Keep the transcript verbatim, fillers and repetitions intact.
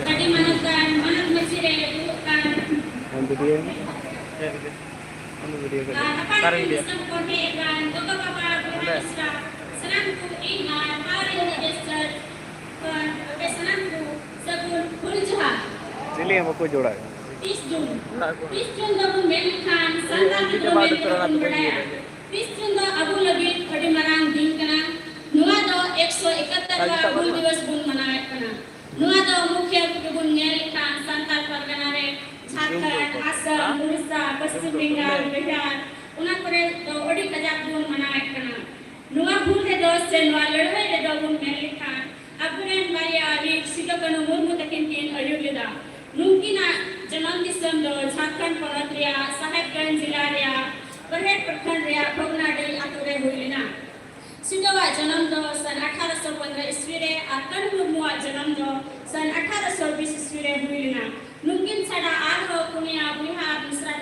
ᱟᱹᱰᱤ ᱢᱟᱱᱚᱛᱟᱱ ᱢᱟᱱᱚᱛ ᱢᱟᱹᱡᱷᱤ ᱨᱮ ᱫᱩᱲᱩᱵ ᱠᱟᱱ ᱚᱱ ᱵᱷᱤᱰᱤᱭᱳ ᱚᱱ ᱵᱷᱤᱰᱤᱭᱳ ᱟᱨ ᱟᱯᱟᱱ ᱟᱹᱯᱤᱱ ᱫᱤᱥᱚᱢ ᱠᱷᱚᱱ ᱦᱮᱡ ᱟᱠᱟᱱ ᱜᱚᱜᱚ ᱵᱟᱵᱟ ᱵᱚᱭᱦᱟ ᱢᱤᱥᱨᱟ ᱥᱟᱱᱟᱢ ᱠᱚ ᱤᱧ ᱟᱨ ᱯᱟᱣᱟᱨ ᱨᱮᱱᱡᱟᱨᱥ ᱠᱷᱚᱱ ᱟᱯᱮ ᱥᱟᱱᱟᱢ ᱠᱚ ᱥᱟᱹᱜᱩᱱ ᱦᱩᱞ ᱡᱚᱦᱟᱨ᱾ ᱪᱤᱞᱤ ᱦᱚᱸ ᱵᱟᱠᱚ ᱡᱚᱲᱟᱣ᱾ ᱛᱤᱥ ᱡᱩᱱ, ᱛᱤᱥ ᱡᱩᱱ ᱫᱚᱵᱚᱱ ᱢᱮᱱ ᱞᱮᱠᱷᱟᱱ ᱥᱟᱱᱛᱟᱲ ᱛᱮᱫᱚ ᱢᱮᱱ ᱛᱮᱫᱚ ᱵᱚᱱ ᱵᱟᱲᱟᱭᱟ᱾ ᱛᱤᱥ ᱡᱩᱱ ᱫᱚ ᱟᱵᱚ ᱞᱟᱹᱜᱤᱫ ᱟᱹᱰᱤ ᱢᱟᱨᱟᱝ ᱫᱤᱱ ᱠᱟᱱᱟ᱾ ᱱᱚᱣᱟ ᱫᱚ ᱮᱠᱥᱚ ᱮᱠᱟᱛᱛᱚᱨ ᱦᱩᱞ ᱫᱤᱵᱚᱥ ᱵᱚᱱ ᱢᱟᱱᱟᱣᱮᱫ ᱠᱟᱱᱟ᱾ ᱱᱚᱣᱟ ᱫᱚ ᱢᱩᱠᱷᱭᱟᱹ ᱛᱮᱵᱚᱱ ᱧᱮᱞ ᱞᱮᱠᱷᱟᱱ ᱥᱟᱱᱛᱟᱲ ᱯᱟᱨᱜᱟᱱᱟ ᱨᱮ ᱡᱷᱟᱲᱠᱷᱚᱸᱰ, ᱟᱥᱟᱢ, ᱩᱲᱤᱥᱥᱟ, ᱯᱚᱥᱪᱤᱢ ᱵᱮᱝᱜᱟᱞ, ᱵᱤᱦᱟᱨ, ᱚᱱᱟ ᱠᱚᱨᱮ ᱫᱚ ᱟᱹᱰᱤ ᱠᱟᱡᱟᱠ ᱵᱚᱱ ᱢᱟᱱᱟᱣᱮᱫ ᱠᱟᱱᱟ᱾ ᱱᱚᱣᱟ ᱦᱩᱞ ᱨᱮᱫᱚ ᱥᱮ ᱱᱚᱣᱟ ᱞᱟᱹᱲᱦᱟᱹᱭ ᱨᱮᱫᱚ ᱵᱚᱱ ᱢᱮᱱ ᱞᱮᱠᱷᱟᱱ ᱟᱵᱚᱨᱮᱱ ᱵᱟᱨᱭᱟ ᱵᱤᱨ ᱥᱤᱫᱩ ᱠᱟᱹᱱᱦᱩ ᱢᱩᱨᱢᱩ ᱛᱟᱹᱠᱤᱱ ᱠᱤᱱ ᱟᱹᱭᱩᱨ ᱞᱮᱫᱟ᱾ ᱱᱩᱠᱤᱱᱟᱜ ᱡᱟᱱᱟᱢ ᱫᱤᱥᱚᱢ ᱫᱚ ᱡᱷᱟᱲᱠᱷᱚᱸᱰ ᱯᱚᱱᱚᱛ ᱨᱮᱭᱟᱜ ᱥᱟᱦᱮᱵᱽᱜᱚᱸᱡᱽ ᱡᱤᱞᱟ ᱨᱮᱭᱟᱜ ᱵᱟᱨᱦᱮᱴ ᱯᱨᱚᱠᱷᱚᱸᱰ ᱨᱮᱭᱟᱜ ᱵᱷᱚᱜᱽᱱᱟᱰᱤ ᱟᱛᱳ ᱨᱮ ᱦᱩᱭ ᱞᱮᱱᱟ᱾ ᱥᱤᱫᱩᱣᱟᱜ ᱡᱟᱱᱟᱢ ᱫᱚ ᱥᱟᱱ ᱟᱴᱷᱟᱨᱚᱥᱚ ᱯᱚᱱᱫᱽᱨᱚ ᱤᱥᱣᱤ ᱨᱮ ᱟᱨ ᱠᱟᱹᱱᱦᱩ ᱢᱩᱨᱢᱩᱣᱟᱜ ᱡᱟᱱᱟᱢ ᱫᱚ ᱥᱟᱱ ᱟᱴᱷᱟᱨᱚᱥᱚ ᱵᱤᱥ ᱤᱥᱣᱤ ᱨᱮ ᱦᱩᱭ ᱞᱮᱱᱟ᱾ ᱱᱩᱠᱤᱱ ᱪᱷᱟᱰᱟ ᱟᱨᱦᱚᱸ ᱯᱩᱱᱭᱟ ᱵᱚᱭᱦᱟ ᱟᱨ ᱢᱤᱥᱨᱟ